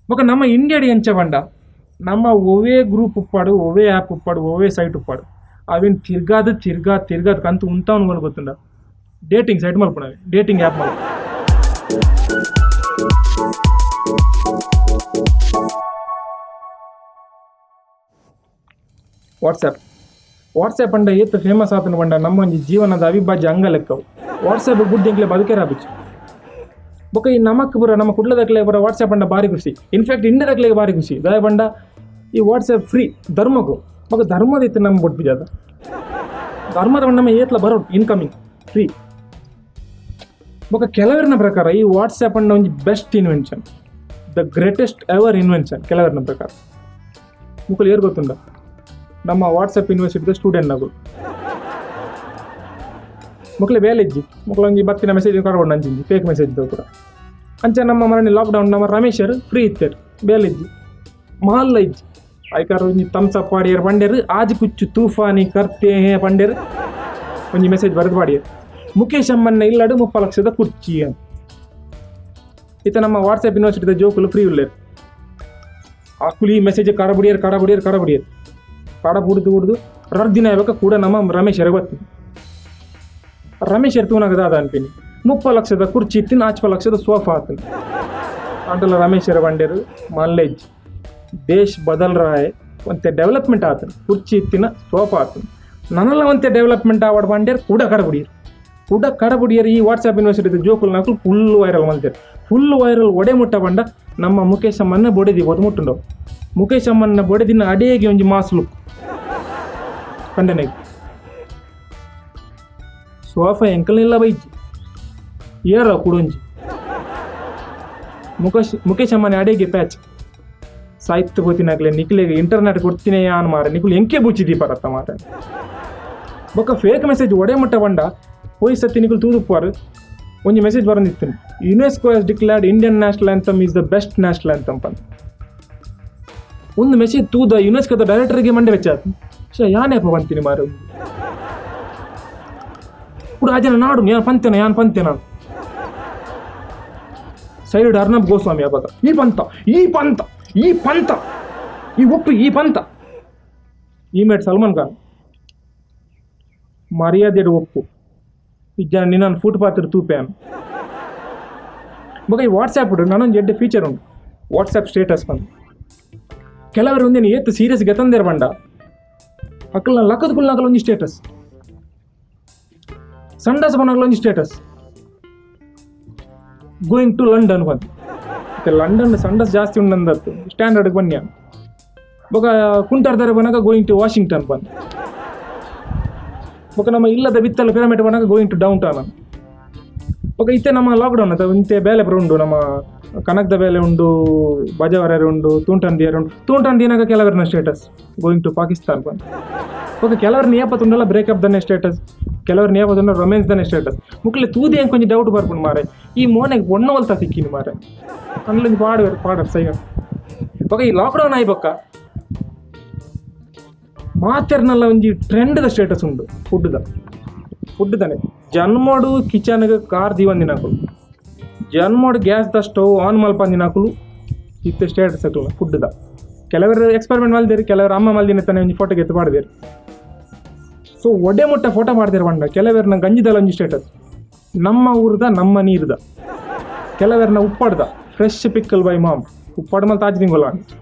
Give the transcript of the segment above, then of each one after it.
ಬೊಕ ನಮ್ಮ ಇಂಡಿಯಾಡ್ ಎಂಚ ಪಂಡ ನಮ್ಮ ಒವ್ವೇ ಗ್ರೂಪ್ ಉಪ್ಪಾಡು, ಒವ್ವೇ ಆ್ಯಪ್ ಉಪ್ಪಾಡು, ಒವ್ವೇ ಸೈಟ್ ಉಪ್ಪಾಡು, ಅವೆನ್ ತಿರ್ಗಾದ್ ತಿರ್ಗಾದ್ ತಿರ್ಗಾದ್ ಕಂತು ಉಂತಾವನ್ ಮೂಲ ಗೊತ್ತುಂಡ ಡೇಟಿಂಗ್ ಸೈಟ್ ಮಲ್ಪುನವೆ, ಡೇಟಿಂಗ್ ಆ್ಯಪ್ ಮಲ್ಪುನ. ವಾಟ್ಸಪ್ ವಾಟ್ಸಪ್ ಪಂಡ ಏತ್ ಫೇಮಸ್ ಆತನ ಪಂಡ ನಮ್ಮ ಒಂಜಿ ಜೀವನದ ಅವಿಭಾಜ್ಯ ಅಂಗ ಲೆಕ್ಕವು. ವಾಟ್ಸಪ್ ಗುಡ್ಡೆ ಎಂಕ್ಲೆ ಬದುಕೇರ ಆಪುಜಿ. ಬೊಕ ಈ ನಮಕ್ ಪೂರ ನಮ್ಮ ಕುಡ್ಲದಕ್ಲೆ ಪೂರ ವಾಟ್ಸಪ್ ಪಂಡ ಭಾರಿ ಖುಷಿ. ಇನ್ಫ್ಯಾಕ್ಟ್ ಇಂಡಿಯಾದಕ್ಲೆಗ್ ಭಾರಿ ಖುಷಿ. ದಾಯೆ ಪಂಡ ಈ ವಾಟ್ಸಪ್ ಫ್ರೀ ಧರ್ಮಕ್ಕೂ. ಬೊಕ ಧರ್ಮದ ಇತ್ತೆ ನಮ್ಮ ಬೊಟ್ಪುಜಿ ಅದ ಧರ್ಮದ ಪಂಡ ನಮ್ಮ ಏತ್ಲ ಬರೋಡು ಇನ್ಕಮಿಂಗ್ ಫ್ರೀ. ಬೊಕ ಕೆಲವರಿನ ಪ್ರಕಾರ ಈ ವಾಟ್ಸಪ್ ಪಂಡ ಒಂಜಿ best invention, the greatest ever invention ಕೆಲವರಿನ ಪ್ರಕಾರ. ಮುಕುಲು ಏರ್ ಗೊತ್ತುಂಡ ನಮ್ಮ ವಾಟ್ಸಪ್ ಯೂನಿವರ್ಸಿಟಿದ ಸ್ಟೂಡೆಂಟ್ ನಗುಲು ಮೊಕ್ಲೆ ಬೇಲೆ ಇಜ್ಜಿ, ಮೊಕ್ಲ ಒಂಜಿ ಬತ್ತಿನ ಮೆಸೇಜ್ ಕರ್ಕೊಂಡು ಅಂಚಿಂಜಿ ಫೇಕ್ ಮೆಸೇಜ್ ಪೂರ ಅಂಚ. ನಮ್ಮ ಮರಣಿ ಲಾಕ್ಡೌನ್ ನಮ್ಮ ರಮೇಶರ್ ಫ್ರೀ ಇತ್ತೆರ್, ಬೇಲೆ ಇಜ್ಜಿ ಮಹಲ್ಲ ಇಜ್ಜಿ. ಐಕಾರ ಒಂಜಿ ಥಮ್ಸ್ ಅಪ್ ಪಾಡಿಯರ್ ಪಂಡೆರ್, ಆಜ್ ಕುಚ್ಚು ತೂಫಾನಿ ಕರ್ತೆ ಹೇ ಪಂಡೆರ್, ಒಂಜಿ ಮೆಸೇಜ್ ಬರೆದು ಪಾಡಿಯರ್, ಮುಖೇಶ್ ಅಮ್ಮನ್ನ ಇಲ್ಲಡು 30 ಲಕ್ಷದ ಕುರ್ಚಿ ಅಂತ. ಇತ್ತ ನಮ್ಮ ವಾಟ್ಸಪ್ ಯೂನಿವರ್ಸಿಟಿದ ಜೋಕುಲು ಫ್ರೀ ಉಲ್ಲೇರ್. ಆಕುಲಿ ಮೆಸೇಜ್ ಕಡಬುಡಿಯರ್ ಕಡಬುಡಿಯರ್ ಕಡಬುಡಿಯರ್ ಕಡ ಬುಡ್ದು ಬುಡ್ದು ರಡ್ ದಿನ ಆಯ್ಬೇಕ ಕೂಡ ನಮ್ಮ ರಮೇಶರ್ ಗೊತ್ತು. ರಮೇಶರ್ ತೂನಾಗ ದಾದ ಅನ್ಪಿನಿ, 30 ಲಕ್ಷದ ಕುರ್ಚಿ ಇತ್ತಿನ 5 ಲಕ್ಷದ ಸೋಫಾ ಆತನ ಅಂಟಲ್ಲ. ರಮೇಶರ ಬಂಡೇರು ಮಲ್ಲೇಜ್ ದೇಶ್ ಬದಲ್ ರಾಯ್ ಒಂತೆ ಡೆವಲಪ್ಮೆಂಟ್ ಆತನ, ಕುರ್ಚಿ ಇತ್ತಿನ ಸೋಫಾ ಆತನ, ನನಲ್ಲ ಒಂತೆ ಡೆವಲಪ್ಮೆಂಟ್ ಆವಡ್ ಬಂಡೇರ್. ಕೂಡ ಕಡಬುಡಿಯರ್ ಕೂಡ ಕಡಬುಡಿಯರ್. ಈ ವಾಟ್ಸಪ್ ಯೂನಿವರ್ಸಿಟಿ ಜೋಕುಲ್ ನಾಕುಲು ಫುಲ್ ವೈರಲ್ ಮಲ್ತೇರ್. ಫುಲ್ ವೈರಲ್ ಒಡೆ ಮುಟ್ಟ ಬಂಡ ನಮ್ಮ ಮುಖೇಶ್ ಅಮ್ಮನ ಬೊಡೆದಿ ಬೋದು ಮುಟ್ಟುಂಡವು. ಮುಖೇಶ್ ಅಮ್ಮನ ಬೊಡೆದಿನ ಅಡೇಗೆ ಒಂಜಿ ಮಾಸ್ ಲುಕ್ ಕಂಡನೆಗೆ ಸೋಫಾ ಎಂಕಲ್ ಇಲ್ಲ ಬೈಜಿ ಏರ ಕುಡೊಂಜಿ ಮುಖೇಶ್ ಮುಖೇಶ್ ಅಮ್ಮನ ಅಡೇಗೆ ಪ್ಯಾಚ್ ಸಾಹಿತ್ಯ ಪೋತಿನಾಗ್ಲೆ ನಿಕ್ಲೆಗ್ ಇಂಟರ್ನೆಟ್ ಕೊಡ್ತೀನಿ ಯಾನ್ ಮಾರೆ, ನಿಕುಲು ಎಂಕೆ ಬುಚ್ಚಿ ದೀಪರತ್ತ ಮಾರೆ. ಬೊಕ್ಕ ಫೇಕ್ ಮೆಸೇಜ್ ಒಡೆ ಮುಟ್ಟ ಬಂಡ ಪೋಯಿ ಸತಿ ನಿಕುಲು ತೂದುಪ್ಪುವಾರು, ಒಂಜಿ message ಬರೊಂದಿತ್ತು, "UNESCO has declared Indian national anthem is the best national anthem" ಪಂದ್. ಒಂದು ಮೆಸೇಜ್ ತೂದ ಯುನೆಸ್ಕೋದ ಡೈರೆಕ್ಟರ್ಗೆ ಮಂಡೆ ವೆಚ್ಚ ಆತು. ಶ ಯಾನೇಪ ಪಂತೀನಿ ಮಾರೆ, ಕೂಡ ಆ ಜನ ನಾಡು ಯಾನ್ ಪಂತೇನ ಯಾನ್ ಪಂತೇನ. ಸೈಡ್ ಅರ್ನಬ್ ಗೋಸ್ವಾಮಿ ಅವಾಗ ಈ ಪಂತ ಈ ಪಂತ ಈ ಪಂತ ಈ ಒಪ್ಪು ಈ ಪಂತ. ಈ ಮೇಟ್ ಸಲ್ಮಾನ್ ಖಾನ್ ಮರ್ಯಾದೆ ಒಪ್ಪು ಇಜ್ಜ ನಿನ್ನ ಫುಟ್ಪಾತ್ ತೂಪೆ. ಬೊಕ ಈ ವಾಟ್ಸ್ಯಾಪ್ ನಾನೊಂದು ಎಡ್ಡೆ ಫೀಚರ್ ಉಂಟು, ವಾಟ್ಸ್ಯಾಪ್ ಸ್ಟೇಟಸ್ ಬಂದು. ಕೆಲವರು ಒಂದೇನು ಏತ್ ಸೀರಿಯಸ್ ಗೆತಂದೇರ್ ಬಂಡ ಅಕ್ಕಲ್ನ ಲಕ್ಕದ ಕುಲ್ನಾಕಲ್ ಒಂಜಿ ಸ್ಟೇಟಸ್, ಸಂಡಾಸ್ ಬನಾಗಲ ಒಂಜಿ status, going to London ಬಂದು. ಮತ್ತೆ ಲಂಡನ್ ಸಂಡಸ್ ಜಾಸ್ತಿ ಉಂಡಂದತ್ತು ಸ್ಟ್ಯಾಂಡರ್ಡ್ ಬನ್ನಿ. ಬೊಕ ಕುಂಟಾರ್ದಾರೆ ಬನಾಗ going to Washington ಬಂದು. ಬೊಕ ನಮ್ಮ ಇಲ್ಲದ ಬಿತ್ತಲ pyramid ಬನಾಗ going to down town. ಬೊಕ ಇತ್ತೆ ನಮ್ಮ ಲಾಕ್ಡೌನ್ ಅದ ಇಂತೆ ಬೇಲೆ ಪೂರ ಉಂಡು, ನಮ್ಮ ಕನಕದ ಬೇಲೆ ಉಂಡು, ಬಜಾವರ ಉಂಡು, ತೂಂಟನ್ ದಿಯರ್ ಉಂಡು. ತೂಂಟನ್ ದಿನಾಗ ಕೆಲವರನ status going to Pakistan ಬಂದು. ಬೊಕ ಕೆಲವರು ನಿಯಪತ್ತುಂಡಲ್ಲ ಬ್ರೇಕಪ್ ದನ್ನೆ ಸ್ಟೇಟಸ್, ಕೆಲವರು ನಿಯಪತ್ತುಂಡ ರೊಮ್ಯಾನ್ಸ್ ದನ್ನೆ ಸ್ಟೇಟಸ್. ಮುಕ್ಲೆ ತೂದೆ ಕೊಂಚ ಡೌಟ್ ಬರ್ಪುಂಡು ಮಾರೆ, ಈ ಮೋನೆಗ್ ಪೊಣ್ಣು ಒಲ್ತ ಸಿಕ್ಕಿನಿ ಮಾರೆ ಅಂದ್ಲೊಂಜಿ ಪಾಡುವೆರ್ ಪಾಡರ್ ಸೈಗ. ಬೊಕ ಈ ಲಾಕ್ಡೌನ್ ಆಯಿ ಬೊಕ್ಕ ಮಾತೆರ್ನಲ್ಲ ಒಂಜಿ ಟ್ರೆಂಡ್ದ ಸ್ಟೇಟಸ್ ಉಂಡು, ಫುಡ್ದ ಫುಡ್ ತಾನೆ. ಜನ್ಮೋಡು ಕಿಚನ್ಗೆ ಕಾರ್ ದೀವಂದಿನಕುಲು, ಜನ್ಮೋಡು ಗ್ಯಾಸ್ದ ಸ್ಟವ್ ಆನ್ ಮಲ್ಪಂದಿನಕುಲು ಇತ್ತೆ ಸ್ಟೇಟಸ್ ಅಕುಲು ಫುಡ್ದ. ಕೆಲವರು ಎಕ್ಸ್ಪೆರಿಮೆಂಟ್ ಮಲ್ದೇರು, ಕೆಲವರು ಅಮ್ಮ ಮಲ್ದಿನ ತಾನೆ ಒಂಜಿ ಫೋಟೋ ಗೆತ್ತು ಪಾಡ್ದೇರು. ಸೊ ಒಡೆ ಮುಟ್ಟ ಫೋಟೋ ಮಾಡ್ದೇರು ಪಂಡ ಕೆಲವೆರ್ನ ಗಂಜಿದಲ್ಲ ಒಂಜಿ ಸ್ಟೇಟಸ್, ನಮ್ಮ ಊರ್ದ ನಮ್ಮ ನೀರ್ದ. ಕೆಲವೆರ್ನ ಉಪ್ಪಾಡ್ದ fresh pickle by ma'am, Uppad ಮಲ್ತ ಆಜಿ ತಿಂಗೊಲ್ಲ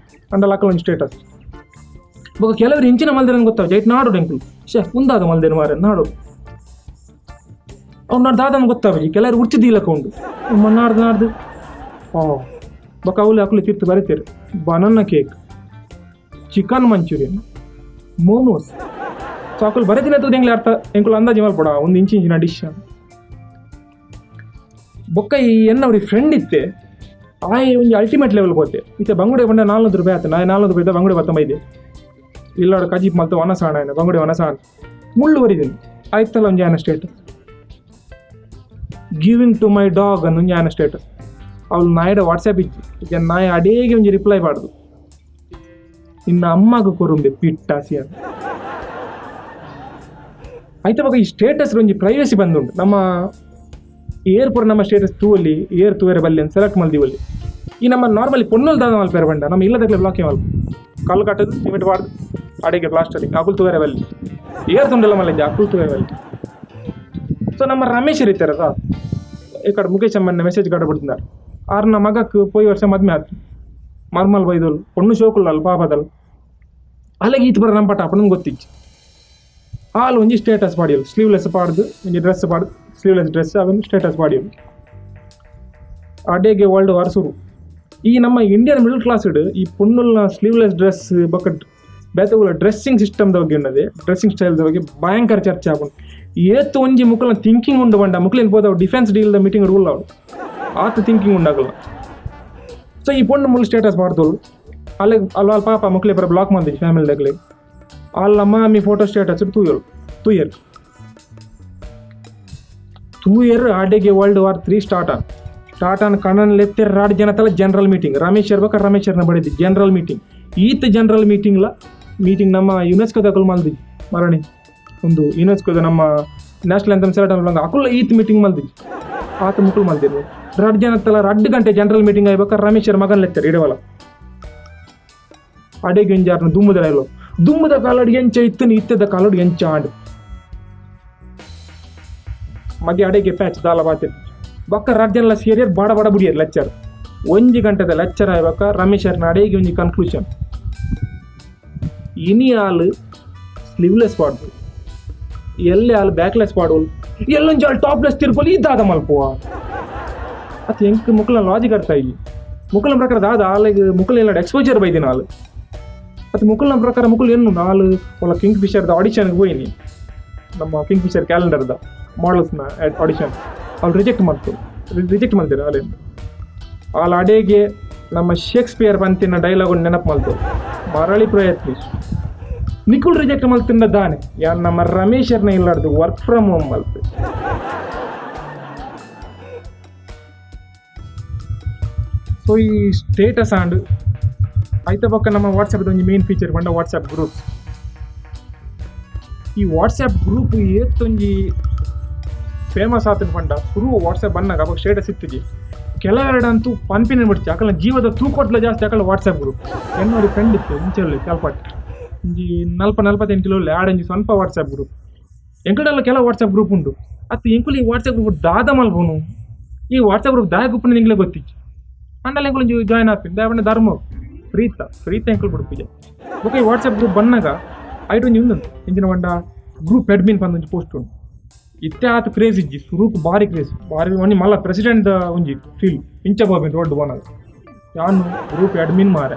ಅಂಡಲ ಅಕಲ್ ಒಂಜಿ ಸ್ಟೇಟಸ್. ಬೊಕ ಕೆಲವರು ಇಂಚಿನ ಮಲ್ದೇರು ಗೊತ್ತಾವ ಜೈಟ್ ನಾಡು ಎಂಕುಲು ಶೇ ಉಂದಾದ ಮಲ್ದೇನು ಮಾರೆ ನಾಡು ಅವ್ನು ನಾಡು ದಾದನ ಗೊತ್ತಾವಜಿ. ಕೆಲವರು ಉರ್ಚಿ ದೀಲಕ ಉಂಡು ನಾಡ್ದು ನಾಡ್ದು. ಓ ಬೊಕ ಅವ್ಲು ಅಕುಲು ತಿರ್ತು ಬರೀತೇರು, banana cake, chicken manchurian, momos. So ಅಕುಲು ಬರೆದಿನ ತೂದು ಎಂಗ್ಲೆ ಅರ್ಥ ಎಂಕುಲು ಅಂದಾಜಿ ಮಲ್ಪೊಡ ಒಂದು ಇಂಚಿ ಇಂಚಿನ ಡಿಶ್. ಬೊಕ್ಕ ಈ ಎನ್ನ ಫ್ರೆಂಡ್ ಇತ್ತೆ, ಆಯೆ ಒಂಜಿ ಅಲ್ಟಿಮೇಟ್ ಲೆವೆಲ್ ಹೋತೆ. ಇತ್ತೆ ಬಂಗುಡೆ ಬಂಡ 400 ರೂಪಾಯಿ ಆಯ್ತು. ನಾಯಿ 400 ರೂಪಾಯಿ ಬಂಗುಡೆ ಬತ್ತ ಇದೆ ಇಲ್ಲಾಡ ಕಜಿಪ್ ಮಲ್ತ ವನಸಾಣ ಬಂಗುಡೆ ವನಸಾಣ ಮುಳ್ಳು ಬರಿದ್ದೀನಿ ಆಯ್ತಲ್ಲ. ಒಂಜಿ ಆನ status giving to my dog ಅನ್ನು ಒಂಜಿ ಆನ ಸ್ಟೇಟಸ್. ಅವಳು ನಾಯಿಡ ವಾಟ್ಸ್ಯಾಪ್ ಇಜ್ಜಿ. ಈಗ ನಾಯಿ ಅಡೇಗೆ ಒಂಜಿ ರಿಪ್ಲೈ ಪಾಡ್ದು, ನಿನ್ನ ಅಮ್ಮಗ ಕೊರುಂಬೆ ಪಿಟ್ಟಾಸಿ ಅಂತ. ಆಯ್ತಾ? ಬೊಕ ಈ ಸ್ಟೇಟಸ್ ಒಂಜಿ ಪ್ರೈವಸಿ ಬಂದುಂಟು. ನಮ್ಮ ಏರ್ ಪೂರ ನಮ್ಮ ಸ್ಟೇಟಸ್ ತೂವಲ್ಲಿ, ಏರ್ ತೂವೆರೆ ಬಲ್ಲಿ ಅಂತ ಸೆಲೆಕ್ಟ್ ಮಲ್ದಿವಲ್ಲಿ. ಈ ನಮ್ಮ ನಾರ್ಮಲಿ ಪೊಣ್ಣುಲ್ ದಾದ ಮಲ್ಪೇರು ಬಂಡ ನಮ್ಮ ಇಲ್ಲದಕ್ಕೆ ಬ್ಲಾಕ್ ಮಲ್ಪ ಕಲ್ಲು ಕಟ್ಟದು ಸಿಮೆಂಟ್ ಪಾಡ್ದು ಅಡಿಗೆ ಪ್ಲಾಸ್ಟರಿಂಗ್ ಅಕುಲ್ ತೂವೆರೆ ಬಲ್ಲಿ ಏರ್ ತುಂಡಲ್ಲ ಮಲ್ಲ ಅಕುಲ್ ತೂವೆರೆ ಬಲ್ಲಿ. ಸೊ ನಮ್ಮ ರಮೇಶ್ ಇರ್ತಾರದ ಈ ಕಡೆ ಮುಖೇಶ್ ಅಮ್ಮನ ಮೆಸೇಜ್ ಕಡೆ ಬಿಡ್ತಿದ್ದಾರೆ. ಆರ್ನ ಮಗಕ್ಕೆ ಪೋಯಿ ವರ್ಷ ಮದ್ಮೆ ಆತು ಮರ್ಮಲ್ ಬೈದೋಳು ಪೊಣ್ಣು ಶೋಕುಲ್ಲ ಅಲ್ಲ ಪಾಪದಲ್ಲ ಅಲ್ಲಿಗೆ ಈತ ಬರ ನಮ್ಮ ಪಟ ಅಪ್ಪನ ಗೊತ್ತಿತ್ತು. ಆಲ್ ಒಂಜಿ ಸ್ಟೇಟಸ್ ಪಾಡಿಯಲು ಸ್ಲೀವ್ಲೆಸ್ ಪಾಡ್ದು ಒಂಜಿ ಡ್ರೆಸ್ ಪಾಡ್ದು ಸ್ಲೀವ್ಲೆಸ್ ಡ್ರೆಸ್ ಅವೆಲ್ಲ ಸ್ಟೇಟಸ್ ಪಾಡಿಯಲು ಅಡೇಗೆ ವರ್ಲ್ಡ್ ವಾರ್ ಸುರು. ಈ ನಮ್ಮ Indian middle class ಇಡು ಈ ಪೊಣ್ಣುಲ್ನ sleeveless dress bucket ಬೇತೆ ಡ್ರೆಸ್ಸಿಂಗ್ ಸಿಸ್ಟಮ್ದ ಬಗ್ಗೆ ఉన్నది ಡ್ರೆಸ್ಸಿಂಗ್ ಸ್ಟೈಲ್ದ ಬಗ್ಗೆ ಭಯಂಕರ ಚರ್ಚೆ ಆಪುಂಡು. ಏತ್ ಒಂಜಿ ಮುಕ್ಕಲ್ನ ಥಿಂಕಿಂಗ್ ಉಂಡು ಬಂಡ ಮುಕ್ಲೇನು ಪೋದವು ಡಿಫೆನ್ಸ್ ಡೀಲ್ದ ಮೀಟಿಂಗ್ ರೂಲ್ ಅವು ಆತ ಥಿಂಕಿಂಗ್ ಉಂಡಾಗಲ್ಲ. ಸೊ ಈ ಪೊಣ್ಣು ಮುಳ್ಳು ಸ್ಟೇಟಸ್ ಪಾಡ್ದೋಳು ಅಲ್ಲೇ ಅಲ್ಲ ಅಲ್ಲಿ ಪಾಪ ಮುಕ್ಲೆ ಪರ ಬ್ಲಾಕ್ ಮಾಡ್ದಿದ್ದು ಫ್ಯಾಮಿಲಿ ದಗ್ಲೆ ಅಲ್ಲ ಮಾಮಿ ಫೋಟೋ ಸ್ಟೇಟಸ್ ತೂಯಲು ತೂಯರ್ ತೂಯರ್ ಆಡೆಗೆ world war 3 start on start on Kannan ಲೆತ್ತೆರ್ ರಾಡ್ ಜನ ತಲ ಜನರಲ್ ಮೀಟಿಂಗ್ ರಮೇಶ್ ಇರ್ಬೇಕ ರಮೇಶ್ ಬಡಿದ್ದು ಜನರಲ್ ಮೀಟಿಂಗ್ ಈತ ಜನರಲ್ ಮೀಟಿಂಗ್ಲ ಮೀಟಿಂಗ್ ನಮ್ಮ ಯುನೆಸ್ಕೋದಕಲ್ ಮಲ್ದಿ ಮರಣಿ ಒಂದು ಯುನೆಸ್ಕೋದ ನಮ್ಮ ನ್ಯಾಷನಲ್ ಅಂತ ಸೆಲೆಕ್ಟ್ ಅನ್ಲಂಗ ಅಕುಲ ಈತ್ ಮೀಟಿಂಗ್ ಮಲ್ದಿ ಆತ ಮುಕುಲ್ ಮಲ್ದಿರು ರಡ್ ಜನ ತಲ ರಡ್ಡು ಗಂಟೆ ಜನರಲ್ ಮೀಟಿಂಗ್ ಆಯ್ಬೇಕ ರಮೇಶರ್ ಮಗನ್ ಲೆತ್ತಾರೆ ಇಡವಲ್ಲ ಅಡೆಗೆ ಒಂಜಾರ್ನ ದುಮ್ಮುದ ಡೈಲಾಗ್ ದುಮ್ಮುದ ಕಾಲಡ್ ಎಂಚ ಇತ್ತನ ಇತ್ತದ ಕಾಲಡ್ ಎಂಚ ಆಂಡ್ ಮಗೆ ಅಡೆಗೆ ಪ್ಯಾಚ್ ದಾಲ ಬಾತೆ ಬೊಕ್ಕ ರಡ್ಡ್ ಜನಲ ಸೇರಿಯರ್ ಬಾಡ ಬಾಡ ಬುಡಿಯರ್ ಲೆಕ್ಚರ್ ಒಂಜಿ ಗಂಟೆದ ಲೆಕ್ಚರ್ ಆಯ್ಬಕ್ಕ ರಮೇಶರ್ನ ಅಡೆಗೆ ಒಂಜಿ ಕನ್ಕ್ಲೂಷನ್ ಇನಿ ಆಲ್ ಸ್ಲೀವ್ಲೆಸ್ ಪಾಡ್ದು ಎಲ್ಲೆ ಆಲ್ ಬ್ಯಾಕ್ಲೆಸ್ ಪಾಡೋಲ್ ಎಲ್ಲೊಂಜಿ ಆಲ್ ಟಾಪ್ಲೆಸ್ ತಿರ್ಪೊಲಿ ಇದ್ದಾದ ಮಲ್ಪುವ ಅತ್ ಎಂಕ್ ಮುಕ್ಕಲ ಲಾಜಿಕ್ ಅರ್ಥ ಇಲ್ಲಿ ಮುಕ್ಕಲ ಪ್ರಕಾರ ದಾದ ಆಲೆಗ್ ಮುಕ್ಕಲ ಎಲ್ಲ ಎಕ್ಸ್ಪೋಜರ್ ಬೈದಿನ ಆಲ್ ಅತ್ ಮುಕ್ಕಲ್ನ ಪ್ರಕಾರ ಮುಕ್ಕಲ್ ಎನ್ನು ನಾಲ್ ಒಲ ಕಿಂಗ್ ಫಿಶರ್ದ ಆಡಿಷನ್ಗೆ ಹೋಯಿನಿ ನಮ್ಮ ಕಿಂಗ್ ಫಿಶರ್ ಕ್ಯಾಲೆಂಡರ್ದ ಮಾಡಲ್ಸ್ನ ಆಡಿಷನ್ ಅವ್ರು ರಿಜೆಕ್ಟ್ ಮಾಡ್ತು ರಿಜೆಕ್ಟ್ ಮಾಡ್ತೀರ ಅಲ್ಲೇ ಆಲ್ ಅಡೇಗೆ ನಮ್ಮ ಶೇಕ್ಸ್ಪಿಯರ್ ಪಂತಿನ ಡೈಲಾಗ್ ನೆನಪು ಮಲ್ತು ಮರಳಿ ಪ್ರಯತ್ನಿಸು ನಿಕುಲ್ ರಿಜೆಕ್ಟ್ ಮಲ್ತಿಂದ ದಾನೆ ಯಾನ್ ನಮ್ಮ ರಮೇಶರ್ನ ಇಲ್ಲಾರ್ದು work from home ಮಲ್ತು. So ಈ ಸ್ಟೇಟಸ್ ಆಂಡ್ ಐತ ಪಕ್ಕ ನಮ್ಮ ವಾಟ್ಸಪ್ ಒಂಜಿ ಮೇನ್ ಫೀಚರ್ ಪಂಡ ವಾಟ್ಸಪ್ ಗ್ರೂಪ್ಸ್. ಈ ವಾಟ್ಸಪ್ ಗ್ರೂಪ್ ಏತ್ತೊಂಜಿ ಫೇಮಸ್ ಆತನ ಪಂಡ ಸುರು ವಾಟ್ಸಪ್ ಬನ್ನಾಗ ಅವಾಗ ಸ್ಟೇಟಸ್ ಇತ್ತಿಜಿ ಕೆಲವೆರಡಂತೂ ಪನ್ಪಿನ ಬಿಡ್ತಿ ಅಕಲ್ನ ಜೀವದ ತೂಕೊಟ್ಲ ಜಾಸ್ತಿ ಅಕಲ ವಾಟ್ಸಪ್ ಗ್ರೂಪ್. ಎನ್ನೋಡಿ ಫ್ರೆಂಡ್ ಇತ್ತು ಇಂಚಲ್ಲಿ ಕೆಲ್ಪಾಟ್ ಒಂಜಿ 40-48 ಕಿಲೋ ಆಡಂಜಿ ಸ್ವಲ್ಪ ವಾಟ್ಸಪ್ ಗ್ರೂಪ್ ಎಂಕುಲೆಲ್ಲ ಕೆಲವು ವಾಟ್ಸಪ್ ಗ್ರೂಪ್ ಉಂಟು. ಅತ್ತು ಎಂಕುಲು ಈ ವಾಟ್ಸಪ್ ಗ್ರೂಪ್ ದಾದ ಮಲ್ಪುನು ಈ ವಾಟ್ಸಪ್ ಗ್ರೂಪ್ ದಾಯ ಗುಪ್ಪು ನಿಂಗ್ಲೆ ಗೊತ್ತಿಚ್ಚು ಅಂಡಲ ಎಂಕುಲು ಜಾಯ್ನ್ ಆಪಿನ್ ದಾಯ ಧರ್ಮ ಫ್ರೀತ ಫ್ರೀತ ಎಂಕುಲು ಬಿಡ್ಪಿಜೆ. ಬೊಕ ಈ ವಾಟ್ಸಪ್ ಗ್ರೂಪ್ ಬನ್ನಾಗ ಐಟ್ ಒಂಜಿ ಉಂದುಂಡು ಇಂಚಿನ ಪಂಡ ಗ್ರೂಪ್ ಅಡ್ಮಿನ್ ಪಂದ್ ಒಂಜಿ ಪೋಸ್ಟ್ ಉಂಟು. ಇತ್ತೆ ಆತ ಕ್ರೇಜ್ ಇಜ್ಜಿ ಸುರುಕು ಬಾರಿ ಕ್ರೇಜ್ ಬಾರಿ ಒಂಜಿ ಮಲ್ಲ ಪ್ರೆಸಿಡೆಂಟ್ ಒಂಜಿ ಫೀಲ್ ಇಂಚ ಬೋಪಿನ್ ರೋಡ್ ಬೋನಾಗ ಯಾನು ಗ್ರೂಪ್ ಅಡ್ಮಿನ್ ಮಾರೆ.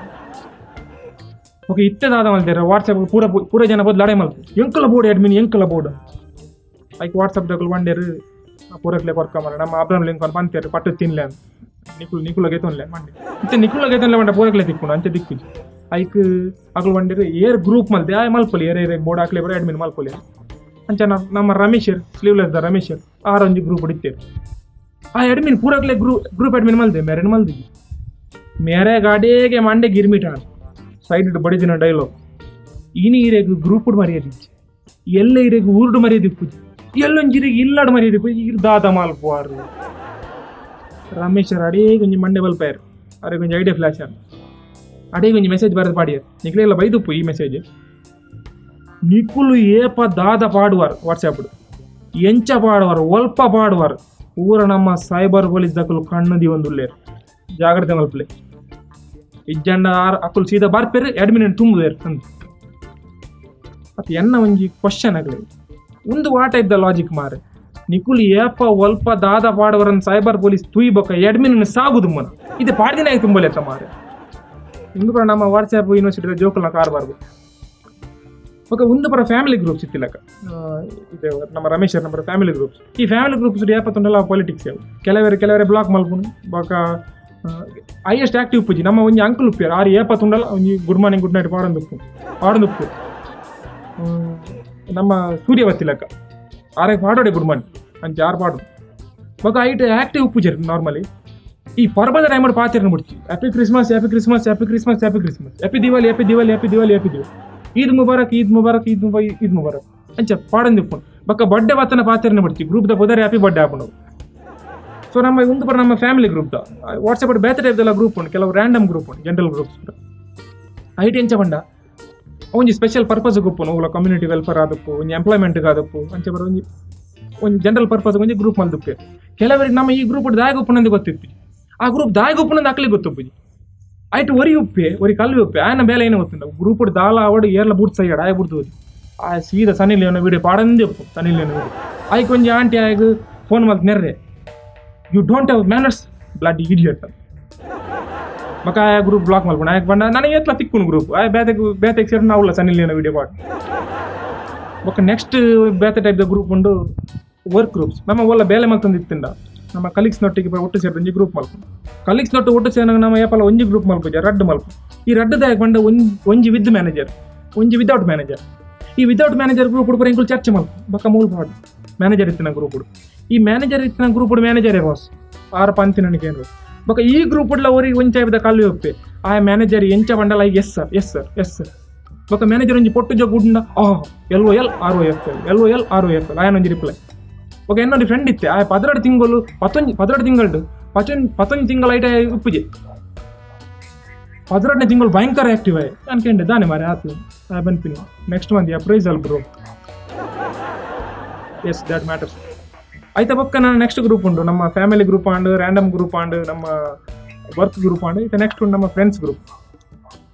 ಓಕೆ ಇತ್ತೆ ದಾದ ಮಲ್ತೇರ ವಾಟ್ಸಪ್ ಪೂರ ಪೂರ ಜನ ಬದಲು ಲಡಾಯಿ ಮಲ್ತು ಎಂಕಲ ಬೋರ್ಡ್ ಅಡ್ಮಿನ್ ಎಂಕಲ ಬೋರ್ಡ್ ಐಕ್ ವಾಟ್ಸಪ್ ದಕುಲು ಬಂಡೇರು ಪೂರಕ್ಲೆ ಕೊರ್ಕ ಮಾರೆ ನಮ್ಮ ಅಬ್ರಹಾಂ ಲಿಂಕನ್ ಪಂತೇರು ಪಟ್ಟು ತಿನ್ಲೆ ಅಂತ ನಿಕುಲು ನಿಕುಲಗೆ ತೊನ್ಲೆ ಮಂಡೆ ಇತ್ತೆ ನಿಕುಲಗೆ ತೊನ್ಲೆ ಮಂಡ ಪೂರಕ್ಲೆ ತಿಕ್ಕುಂಡು ಅಂಚೆ ದಿಕ್ಕುಜಿ ಐಕ್ ಅಕುಲು ಬಂಡೇರು ಏರ್ ಗ್ರೂಪ್ ಮಲ್ತೆ ಆಯ್ ಮಲ್ಪೊಲಿ ಏರ್ ಏರ್ ಬೋರ್ಡ್ ಹಾಕ್ಲೆ ಬರ ಅಡ್ಮಿನ್ ಮಲ್ಪೊಲಿ ಅಂಚ ನಮ್ಮ ರಮೇಶರ್ ಸ್ಲೀವ್ಲೆಸ್ the ರಮೇಶರ್ ಆರೊಂಜಿ group ಇತ್ತೇರು ಆ ಅಡ್ಮಿನ್ ಪೂರಕ್ಲೆ ಗ್ರೂಪ್ ಅಡ್ಮಿನ್ ಮಲ್ದೆ ಮೇರೆನ್ ಮಲ್ದಿ ಮೇರೆ ಗಾಡಿಗೆ ಮಂಡೆ ಗಿರ್ಮಿಟ ಸೈಡ್ ಬಡಿದಿನ ಡೈಲಾಗ್ ಇನಿ ಇರೆಗ್ ಗ್ರೂಪ್ ಮರ್ಯಾದಿಜ್ಜಿ ಎಲ್ಲ ಇರೆಗ್ ಊರುಡು ಮರ್ಯಾದೆ ಇಪ್ಪುಜಿ ಎಲ್ಲೊಂಜಿ ಇರೆಗ್ ಇಲ್ಲಾಡು ಮರ್ಯಾದೆ ಇಪ್ಪುಜಿ ಇರ್ ದಾದ ಮಲ್ಪುವಾರು ರಮೇಶರ್ ಅಡೇ ಒಂಜಿ ಮಂಡೆ ಬಲ್ಪಾಯರ್ ಅರೆ ಒಂಜಿ ಐಡಿಯಾ ಫ್ಲಾಶ್ ಅನ್ ಅಡೇ ಒಂಜಿ ಮೆಸೇಜ್ ಬರೆದು ಪಾಡಿಯರ್ ನಿಕ್ಲೆಲ್ಲ ಬೈದುಪ್ಪು ಈ ಮೆಸೇಜ್ ನಿಕುಲು ಏಪ ದಾದ ಪಾಡುವಾರ್ ವಾಟ್ಸಪ್ ಎಂಚ ಪಾಡುವಾರ್ ಒಲ್ಪ ಪಾಡುವಾರ್ ಪೂರ ನಮ್ಮ ಸೈಬರ್ ಪೊಲೀಸ್ ದಕುಲು ಕಣ್ಣು ಒಂದುಲ್ಲೇರು ಜಾಗ್ರತೆ ಮಲ್ಪಲೆ ಇಜ್ಜಂಡ ಆರ್ ಅಕುಲು ಸೀದಾ ಬಾರ್ಪೇರು ಅಡ್ಮಿನ್ ತುಂಬುದೇರು ಅಂದ್ ಅತ್ ಎನ್ನ ಒಂಜಿ ಕ್ವಶನ್ ಆಗಲಿ ಒಂದು what type the logic ಮಾರೆ ನಿಕುಲು ಏಪ ಒಲ್ಪ ದಾದ ಪಾಡುವರನ್ ಸೈಬರ್ ಪೊಲೀಸ್ ತುಯ್ಬೊಕ ಅಡ್ಮಿನ್ ಸಾಗುದು ಮನ ಇದು ಪಾಡ್ದಿನ ತುಂಬಲೆತ್ತ ಮಾರೆ ಇಂದು ಪರ ನಮ್ಮ ವಾಟ್ಸ್ಆ್ಯಪ್ ಯೂನಿವರ್ಸಿಟಿ ಜೋಕುಲ್ನ ಕಾರ್ಬಾರ್ದು ఒక ಒಂದು ಪರ ಫ್ಯಾಮಿಲಿ ಗ್ರೂಪ್ಸ್ ಇತ್ತಿಲಕ ಇದು ನಮ್ಮ ರಮೇಶ್ ನಮ್ಮ ಫ್ಯಾಮಿಲಿ ಗ್ರೂಪ್ಸ್. ಈ ಫ್ಯಾಮಿಲಿ ಗ್ರೂಪ್ಸ್ ಏಪತ್ತುಂಡಲ ಪಾಲಿಟಿಕ್ಸ್ ಕೆಲವರು ಕೆಲವರೆ ಬ್ಲಾಕ್ ಮಲ್ಪುನು ಬೊಕ ಹೈಯೆಸ್ಟ್ ಆಕ್ಟಿವ್ ಪೂಜಿ ನಮ್ಮ ಒಂಜಿ ಅಂಕಲ್ ಉಪ್ಪಿಯರ್ ಆರು ಏಪತ್ತುಂಡಲ ಒಂಜಿ good morning good night ಪಾಡೊಂದುಪ್ಪು ಪಾಡೊಂದುಪ್ಪು ನಮ್ಮ ಸೂರ್ಯ ಬತ್ತಿಲಕ್ಕ ಆರೆ ಪಾಡೋಡೆ ಗುಡ್ ಮಾರ್ನಿಂಗ್ ಅಂಚ ಆರು ಪಾಡು ಬೊಕ ಐಟ್ ಆಕ್ಟಿವ್ ಉಪ್ಪುಜೆರ್ ನಾರ್ಮಲಿ ಈ ಪರ್ಬದ time ಪಾತೆರ್ನ ಬಿಡ್ಚಿ happy Christmas happy Christmas happy Christmas happy Christmas happy Diwali happy Diwali happy Diwali happy Diwali Eid Mubarak Eid Mubarak Eid Mubarak Eid Mubarak ಅಂಚ ಪಾಡೊಂದಿಪ್ಪುಂಡು ಬೊಕ ಬರ್ಡೇ ಬತ್ತನ ಪಾತೆರ್ನ ಬಿಡ್ಚಿ ಗ್ರೂಪ್ ದ ಪುದರ್ ಹ್ಯಾಪಿ ಬರ್ಡೇ ಆಪುಂಡು. So ನಮ್ಮ ಒಂದು ಪರ ನಮ್ಮ family group WhatsApp ಬೇತೆ ಟೈಪ್ದೆಲ್ಲ ಗ್ರೂಪ್ ಉಂಟು, ಕೆಲವು ರ್ಯಾಂಡಮ್ ಗ್ರೂಪ್ ಉಂಟು, ಜನರಲ್ ಗ್ರೂಪ್ಸ್ ಉಂಟು. ಐಟ್ ಎಂಚ ಪಂಡ ಒಂಜಿ ಸ್ಪೆಷಲ್ ಪರ್ಪಸ್ ಗುಪ್ಪುನು, ಒವ್ಲ ಕಮ್ಯುನಿಟಿ ವೆಲ್ಫೇರ್ ಆದಪ್ಪು, ಒಂಜಿ ಎಂಪ್ಲಾಯ್ಮೆಂಟ್ ಆದಪ್ಪು, ಅಂಚೆ ಬರ ಒಂಜಿ ಒಂಜಿ ಜನರಲ್ ಪರ್ಪಸ್ ಒಂಜಿ ಗ್ರೂಪ್ ಮಲ್ದುಪ್ಪೆ. ಕೆಲವರಿಗೆ ನಮ್ಮ ಈ ಗ್ರೂಪ್ ದಾಯ ಉಪ್ಪುನಂದು ಗೊತ್ತಿಪ್ಪಿ, ಆ ಗ್ರೂಪ್ ದಾಯ ಉಪ್ಪುನಂದು ಅಕ್ಲಿಗೆ ಗೊತ್ತುಪ್ಪುಜಿ. ಐಟ್ ಒರಿ ಉಪ್ಪೆ ಒರಿ ಕಲ್ವಿ ಉಪ್ಪೆ ಆಯನ ಬೇಲೆ ಏನು ಗೊತ್ತುಂಡ, ಗ್ರೂಪ್ ದಾಲ ಆವಡು ಏರ್ಲ ಬೂಟ್ ಸೈಯಾಡ ಆಯ ಬುಡ್ದು ಹೋದಿ. ಆ ಸೀದಾ ಸನ್ನಿ ಲಿಯೋನ ವೀಡಿಯೋ ಪಾಡಂದೇ ಉಪ್ಪು ಸನ್ನಿ ಲಿಯೋನ ವೀಡಿಯೋ. ಆಯ್ಕೆ ಒಂಜಿ ಆಂಟಿ ಆಯ್ಗೆ ಫೋನ್ ಮಲ್ತ್ ನೆರ್ರೆ, you don't have manners bloody idiot. ಬೊಕ ಆಯ ಗ್ರೂಪ್ ಬ್ಲಾಕ್ ಮಲ್ಪುಂಡು. ಆಯ್ ಪಂಡ ನನಗೆ ಎತ್ಲ ತಿಕ್ಕುನು ಗ್ರೂಪ್ ಆಯ್ ಬೇತೆಗ್ ಬೇತೆಗ್ ಸೇರಿ ನಾವುಲ್ಲ ಸನ್ನಿ ಲಿಯೋನ ವೀಡಿಯೋ ಪಾಡ್. ಬೊಕ ನೆಕ್ಸ್ಟ್ ಬೇತೆ ಟೈಪ್ದ ಗ್ರೂಪ್ ಉಂಡು, ವರ್ಕ್ ಗ್ರೂಪ್ಸ್. ನಮ್ಮ ಒಲ್ಲ ಬೇಲೆ ಮಲ್ತೊಂದು ಇತ್ತಿಂಡ ನಮ್ಮ ಕಲೀಗ್ಸ್ ನೊಟ್ಟಿಗೆ ಒಟ್ಟು ಸೇರಿದ ಒಂಜಿ ಗ್ರೂಪ್ ಮಲ್ಪು. ಕಲೀಗ್ಸ್ ನೊಟ್ಟು ಒಟ್ಟು ಸೇರಿನಾಗ ನಮ್ಮ ಏಪಲ ಒಂಜಿ ಗ್ರೂಪ್ ಮಲ್ಪುಜ, ರಡ್ಡ್ ಮಲ್ಪು. ಈ ರಡ್ಡ್ ದಾಯಕ್ ಪಂಡ ಒಂಜಿ ಒಂಜಿ ವಿತ್ ಮ್ಯಾನೇಜರ್, ಒಂಜಿ ವಿತೌಟ್ ಮ್ಯಾನೇಜರ್. ಈ without manager group ಪೂರ ಎಂಕುಲು ಚರ್ಚೆ ಮಲ್ಪು. ಬೊಕ ಮೂಲು ಪಾಡು ಮ್ಯಾನೇಜರ್ ಇತ್ತಿನ ಗ್ರೂಪ್. ಈ ಮ್ಯಾನೇಜರ್ ಇತ್ತಿನ ಗ್ರೂಪ್ ಮ್ಯಾನೇಜರೇ ಬಾಸ್ ಆರ್ ಪಂತಿನನಿಗೆ ಏನು. ಬೊಕ ಈ ಗ್ರೂಪ್ ಡ್ಲ ಒರಿ ಒಂಜಿ ಟೈಪ್ದ ಕಲ್ವಿ ಒಪ್ಪೆ, ಆ ಮ್ಯಾನೇಜರ್ ಎಂಚ ಬಂಡಲ yes sir yes sir yes sir. ಬೊಕ ಮ್ಯಾನೇಜರ್ ಒಂಜಿ ಪೊಟ್ಟು ಜೋಗ್ ಉಂಡ ಆಹ್ L O L R O F L L O L R O F L ಆಯನ ಒಂಜಿ ರಿಪ್ಲೈ. ಬೊಕ ಎನ್ನೊಂದು ಫ್ರೆಂಡ್ ಇತ್ತೆ, ಆ 12 ತಿಂಗಳು ಪತ್ತೊಂಜಿ 12 ತಿಂಗಳ್ಡು ಪಚೊಂಜಿ ಪತ್ತೊಂಜಿ ತಿಂಗಳ ಐಟ ಉಪ್ಪುಜೆ, 12ನೇ ತಿಂಗಳು ಭಯಂಕರ ಆಕ್ಟಿವ್ ಆಯ್. ನಾನು ಕೇಂಡೆ ದಾನೆ ಮಾರೆ ಆತು ಆ ಬನ್ಪಿನಿ next month appraisal bro. Yes, that matters. ಐತ ಬೊಕ್ಕ ನಾನು ನೆಕ್ಸ್ಟ್ ಗ್ರೂಪ್ ಉಂಟು, ನಮ್ಮ family group and random group and ನಮ್ಮ work group and ಇತ್ತೆ ನೆಕ್ಸ್ಟ್ ಉಂಟು ನಮ್ಮ ಫ್ರೆಂಡ್ಸ್ ಗ್ರೂಪ್.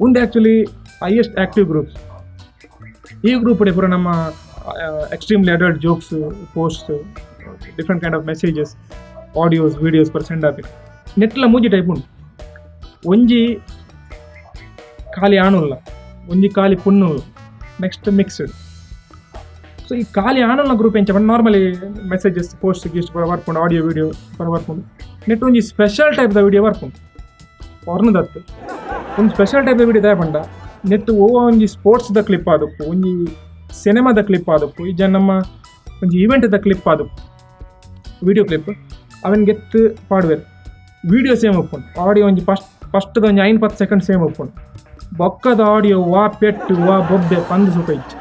ಉಂದು actually highest active groups. ಈ ಗ್ರೂಪ್ ಪೂರ ನಮ್ಮ extremely adult jokes, posts, different kind of messages, audios, videos ಪೂರ ಸೆಂಡ್ ಆಪಿ. ನೆಟ್ಲ ಮೂಜಿ ಟೈಪ್ ಉಂಟು, ಒಂಜಿ ಖಾಲಿ ಆಣುಲ್ಲ, ಒಂಜಿ ಖಾಲಿ ಪುಣ್ಣುಲ್ಲ, next mixed. So ಈ ಖಾಲಿ ಆಣುಲ್ನ ಗ್ರೂಪ್ ಎಂಚ ಪಂಡ normally messages, post ಗೀಸ್ಟ್ ಪೂರ ಬರ್ಪುಂಡು, ಆಡಿಯೋ ವೀಡಿಯೋ ಪೂರ ಬರ್ಪುಂಡು. ನೆಟ್ ಒಂಜಿ ಸ್ಪೆಷಲ್ ಟೈಪ್ದ ವೀಡಿಯೋ ಬರ್ಪುಂಡು ಪೊರ್ನುದತ್ತು. ಒಂದು ಸ್ಪೆಷಲ್ ಟೈಪ್ದ ವೀಡಿಯೋ ದಾಯ ಪಂಡ ನೆಟ್ ಓ ಒಂಜಿ ಸ್ಪೋರ್ಟ್ಸ್ದ ಕ್ಲಿಪ್ ಆದಪ್ಪು, ಒಂಜಿ ಸಿನಿಮಾದ ಕ್ಲಿಪ್ ಆದಪ್ಪು, ಈ ಜನ ನಮ್ಮ ಒಂಜಿ ಈವೆಂಟ್ದ ಕ್ಲಿಪ್ ಆದಪ್ಪು, ವಿಡಿಯೋ ಕ್ಲಿಪ್ ಅವೆನ್ ಗೆತ್ತು ಪಾಡುವೆರ್. ವಿಡಿಯೋ ಸೇಮ್ ಉಪ್ಪುಂಡು, ಆಡಿಯೋ ಒಂಜಿ ಫಸ್ಟ್ ಫಸ್ಟ್ದ ಒಂಜಿ 5-10 ಸೆಕೆಂಡ್ ಸೇಮ್ ಉಪ್ಪುಂಡು. ಬೊಕ್ಕದ ಆಡಿಯೋ ವಾ ಪೆಟ್ಟು ವಾ ಬೊಬ್ಬೆ ಪಂದ್ ಸುಖ ಇಚ್ಚು.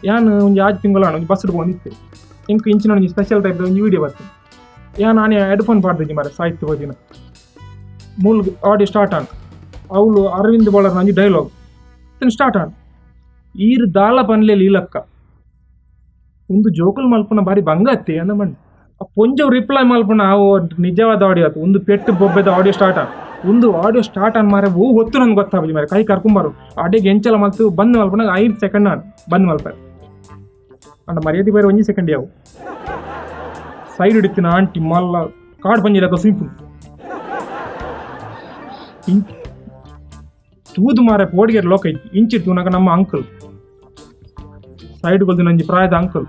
ಯಾನ್ ಒಂಜಿ ಆಜಿ ತಿಂಗಳು ಒಂಜಿ ಬಸ್ ಪೋವೊಂದಿತ್ತೆ, ಎಂಕ್ ಇಂಚಿನ ಒಂಜಿ ಸ್ಪೆಷಲ್ ಟೈಪ್ದ ಒಂಜಿ ವಿಡಿಯೋ ಬರ್ತದೆ. ಯಾನ್ ಆನೆ ಹೆಡ್ಫೋನ್ ಪಾಡ್ದಿಜ್ಜಿ ಮಾರೆ ಸಾಹಿತ್ಯ ಓದಿನ. ಮೂಲು ಆಡಿಯೋ ಸ್ಟಾರ್ಟ್ ಆನ್, ಅವಳು ಅರವಿಂದ್ ಬೋಳರ್ನ ಒಂಜಿ ಡೈಲಾಗ್ ಸ್ಟಾರ್ಟ್ ಆನ್. ಈರ್ ದಾಲ ಪನ್ಲೆ ಲೀಲಕ್ಕ, ಒಂದು ಜೋಕುಲ್ ಮಲ್ಪುನ ಬಾರಿ ಬಂಗ ಅತ್ತೆ ಅಂದ ಮಂಡ್. ಆ ಪೊಂಜವು ರಿಪ್ಲೈ ಮಲ್ಪುನ ಅವು ನಿಜವಾದ ಆಡಿಯೋ ಆತು. ಒಂದು ಪೆಟ್ಟು ಬೊಬ್ಬೆದ ಆಡಿಯೋ ಸ್ಟಾರ್ಟ್ ಆನ್. ಒಂದು ಆಡಿಯೋ ಸ್ಟಾರ್ಟ್ ಆನ್ ಮಾರೆ, ಓ ಹೊತ್ತು ನನ್ಗೆ ಗೊತ್ತಾಪುಜಿ ಮಾರೆ, ಕೈ ಕರ್ಕೊಂಬಾರು ಅಡೆಗೆ ಎಂಚಲ ಮಲ್ತು ಬಂದ್ ಮಲ್ಪುನಾಗ 5 ಸೆಕೆಂಡ್ ಆನ್ ಬಂದ್ ಮಲ್ಪೆ. ಅಂಡ ಮರ್ಯಾದೆ ಬೇರೆ ಒಂಜಿ ಸೆಕೆಂಡ್ ಯಾವು. ಸೈಡ್ ಹಿಡಿತಿನ ಆಂಟಿ ಮಲ್ಲ ಕಾಡ್ ಪಂಜಿಲಕ ಸಿಂಪಲ್ ತೂದು ಮಾರೆ ಪೋಡಿಗೆರ್ ಲೋಕ ಇತ್ತು. ಇಂಚಿ ತೂನಾಗ ನಮ್ಮ ಅಂಕಲ್ ಸೈಡ್ ಕೊಲ್ದಿನ ಒಂಜಿ ಪ್ರಾಯದ ಅಂಕಲ್,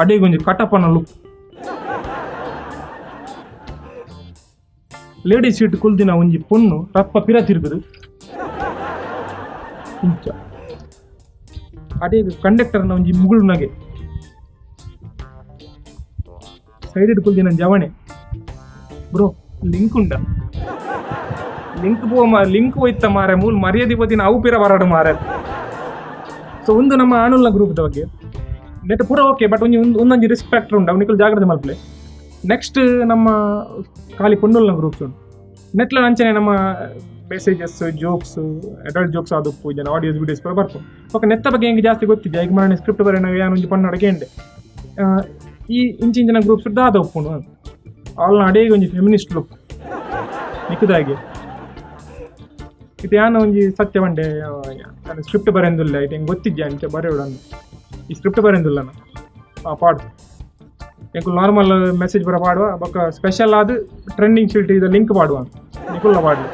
ಅಡೆಗೆ ಒಂಜಿ ಕಟಪನ look. Ladies seat ಕುಲ್ದಿನ ಒಂಜಿ ಪೊಣ್ಣು ರಪ್ಪ ಪಿರ ತಿರುಗುದು ಇಂಚ. ಅಡೆಗೆ ಕಂಡಕ್ಟರ್ನ ಒಂಜಿ ಮುಗುಳು ನಗೆ. ಸೈಡ್ ಕುಲ್ದಿನ ಜವಣೆ, ಬ್ರೋ ಲಿಂಕ್ ಉಂಡ ಲಿಂಕ್ ಪೋ ಲಿಂಕ್ ಹೋಯ್ತ ಮಾರೆ, ಮೂಲ ಮರ್ಯಾದೆ ಪೋತಿನ ಅವು ಪಿರ ಬರಡು ಮಾರೆ. ಸೊ ಒಂದು ನಮ್ಮ ಆನುಲ್ನ ಗ್ರೂಪ್ದ ಬಗ್ಗೆ ನೆಟ್ ಪೂರ ಓಕೆ, ಬಟ್ ಒಂಜಿ ಒಂದೊಂಜಿ ರಿಸ್ಕ್ ಫ್ಯಾಕ್ಟರ್ ಉಂಟು, ಅವನಿಗೆ ಜಾಗ್ರತೆ ಮಲ್ಪಲೆ. ನೆಕ್ಸ್ಟ್ ನಮ್ಮ ಖಾಲಿ ಪೊಣ್ಣುಲ್ನ ಗ್ರೂಪ್ಸ್ ಉಂಟು. ನೆಟ್ಲ ಅಂಚನೆ ನಮ್ಮ messages, jokes, adult jokes ಆದುಪ್ಪು, ಜನ ಆಡಿಯೋಸ್ ವೀಡಿಯೋಸ್ ಪೂರ ಬರ್ಪು. ಓಕೆ, ನೆತ್ತ ಬಗ್ಗೆ ಹೆಂಗೆ ಜಾಸ್ತಿ ಗೊತ್ತಿದೆ. ಈಗ ಮರಣ ಸ್ಕ್ರಿಪ್ಟ್ ಬರೋಣ ಏನು ಒಂಜಿ ಪಣ್ಣು ಅಡಗೆ ಈ ಇಂಚಿಂಚಿನ ಗ್ರೂಪ್ಸ್ ದಾದ ಉಪ್ಪುಂಡು. ಆಲ್ನ ಅಡೇಗೆ ಒಂಜಿ ಫೆಮಿನಿಸ್ಟ್ ಲುಕ್ ನಿಕ್ಕುದಾಗೆ. ಇದು ಯಾನ ಒಂಜಿ ಸತ್ಯ ಬಂಡೆ, ನಾನು ಸ್ಕ್ರಿಪ್ಟ್ ಬರೆಂದಿಲ್ಲ, ಇದು ಹೆಂಗೆ ಗೊತ್ತಿದ್ಯಾ ಅಂಚ ಬರೆಯೋಣ. ಈ ಸ್ಕ್ರಿಪ್ಟ್ ಬರೆಂದಿಲ್ಲ ನಾನು ಪಾಡು ಎಂಕುಲು ನಾರ್ಮಲ್ ಮೆಸೇಜ್ ಬರ ಪಾಡುವ, ಬೊಕ್ಕ ಸ್ಪೆಷಲ್ ಆದ ಟ್ರೆಂಡಿಂಗ್ ಶೀಟ್ ಇದು ಲಿಂಕ್ ಪಾಡುವ, ನಿಕುಲ್ಲ ಪಾಡ್ಲಿ.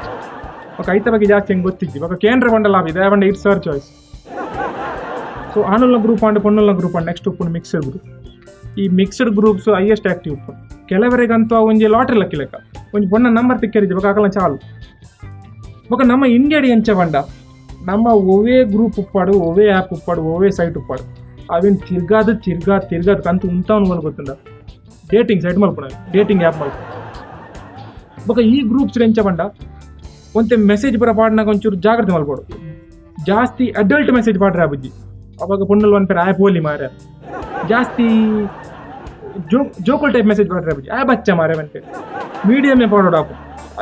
ಬೊಕ್ಕ ಐತ ಬಗ್ಗೆ ಜಾಸ್ತಿ ಹೆಂಗೆ ಗೊತ್ತಿದ್ದಿ. ಬೊಕ್ಕ ಕೇಂದ್ರ ಬಂಡ ಲಾಭ ಇದೆ ಬಂಡ, it's our choice. So ಆನುಲ್ನ group and ಪೊಣ್ಣುಲ್ನ group and next ಉಪ್ಪುಂಡು ಮಿಕ್ಸ್ಡ್ ಗ್ರೂಪ್. ಈ mixed groups highest active ಉಪ್ಪುಂಡು. ಕೆಲವರಿಗಂತೂ ಒಂಜಿ ಲಾಟ್ರಿ ಲಕ್ಕಿ ಲೆಕ್ಕ, ಒಂಜಿ ಪೊಣ್ಣ ನಂಬರ್ ತಿಕ್ಕರಿದ್ದೆ ಬೊಕ್ಕ ಅಕಲ ಚಾಲು. ಬೊಕ್ಕ ನಮ್ಮ ಇಂಡಿಯಾಡ್ ಎಂಚ ಪಂಡ ನಮ್ಮ ಒವ್ವೇ ಗ್ರೂಪ್ ಉಪ್ಪಾಡು, ಒವ್ವೇ ಆ್ಯಪ್ ಉಪ್ಪಾಡು, ಒವ್ವೇ ಸೈಟ್ ಉಪ್ಪಾಡು, ಅವೇನು ತಿರ್ಗಾದು ತಿರ್ಗಾ ತಿರ್ಗಾದು ಕಂತು ಉಂತಾವನು ಮಲ್ ಗೊತ್ತುಂಡ ಡೇಟಿಂಗ್ ಸೈಟ್ ಮಲ್ಪುನ, ಡೇಟಿಂಗ್ ಆ್ಯಪ್ ಮಲ್ಪ. ಬೊಕ್ಕ ಈ ಗ್ರೂಪ್ಸ್ ಎಂಚ ಪಂಡ ಒಂತೆ ಮೆಸೇಜ್ ಪೂರ ಪಾಡ್ನಾಗ ಒಂಚೂರು ಜಾಗ್ರತೆ ಮಲ್ಪೊಡು. ಜಾಸ್ತಿ ಅಡಲ್ಟ್ ಮೆಸೇಜ್ ಪಾಡ್ರೆ ಬುಜ್ಜಿ, ಅವಾಗ ಪೊಣ್ಣುಲು ಪನ್ಪೆರ್ ಆಯ್ ಪೋಲಿ ಮಾರೆ. ಜಾಸ್ತಿ ಜೋಕ್ ಜೋಕುಲ್ ಟೈಪ್ ಮೆಸೇಜ್ ಪಾಡ್ರೆ ಬುಜಿ ಆ ಬಚ್ಚ ಮಾರೆ ಬಂತೆ ಮೀಡಿಯಮೇ ಪಾಡೋಡು ಆಪು.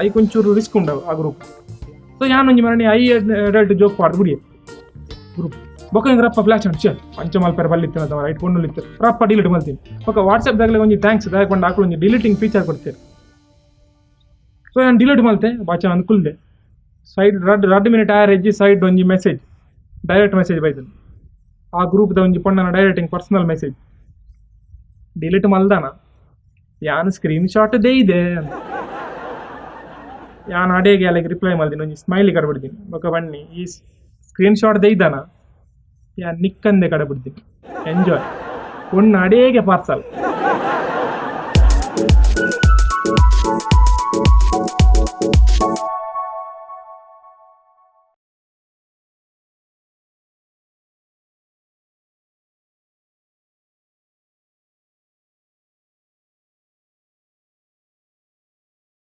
ಐಕ್ ಒಂಚೂರು ರಿಸ್ಕ್ ಉಂಡವು ಆ ಗ್ರೂಪ್. ಸೊ ಯಾನ್ ಒಂಜಿ ಮರಣಿ I adult joke ಪಾಡ್ದು ಬುಡಿಯೆ ಗ್ರೂಪ್. ಬೊಕ್ಕ ಎಂಕ್ ರಪ್ಪ ಫ್ಲಾಶ್ ಉಂಟು, ಛೇ, ಅಂಚ ಮಲ್ಪೆರೆ ಬಲ್ಲಿತ್ತಿನ, ರೈಟ್ ಪೊಣ್ಣುಲು ಇತ್ತು, ರಪ್ಪ ಡಿಲೀಟ್ ಮಲ್ತೀನಿ. ಬೊಕ್ಕ ವಾಟ್ಸಪ್ ದಾಗಲೇ ಒಂಜಿ thanks, ದಾಯೆ ಪಂಡ ಅಕುಲು ಒಂಜಿ ಡಿಲೀಟಿಂಗ್ ಫೀಚರ್ ಕೊಡ್ತೇವೆ. ಸೊ ಯಾನ್ ಡಿಲೀಟ್ ಮಲ್ತೆ, ಬಾಚ ಅಂದ್ ಕುಲ್ದೆ. ಸೈಡ್ ರಡ್ಡ್ ರಡ್ಡ್ ಮಿನಿಟ್ ಆಯರೆಜ್ಜಿ, ಸೈಡ್ ಒಂಜಿ ಮೆಸೇಜ್, ಡೈರೆಕ್ಟ್ ಮೆಸೇಜ್ ಬೈದನ್. ಆ ಗ್ರೂಪ್ದ ಒಂಜಿ ಪೊಣ್ಣನ ಡೈರೆಕ್ಟಿಂಗ್ ಪರ್ಸನಲ್ ಮೆಸೇಜ್. ಡಿಲೀಟ್ ಮಲ್ದಾನ, ಯಾನ್ ಸ್ಕ್ರೀನ್ ಶಾಟ್ ದೇಯ್ದೆ ಅಂತ. ಯಾನ್ ಅಡೇಗೆ ಅಲೆಗ್ ರಿಪ್ಲೈ ಮಲ್ದಿನಿ, ಒಂಜಿ ಸ್ಮೈಲಿ ಕಡಬಿಡ್ತೀನಿ. ಬೊಕ ಬನ್ನಿ, ಈ ಸ್ಕ್ರೀನ್ ಶಾಟ್ ದೇಯ್ದಾನ, ಯಾನ್ ನಿಕ್ಕಂದೆ ಕಡಬಿಡ್ತೀನಿ, ಎಂಜಾಯ್. ಪೊಣ್ಣು ಅಡೇಗೆ ಪಾರ್ಸಲ್.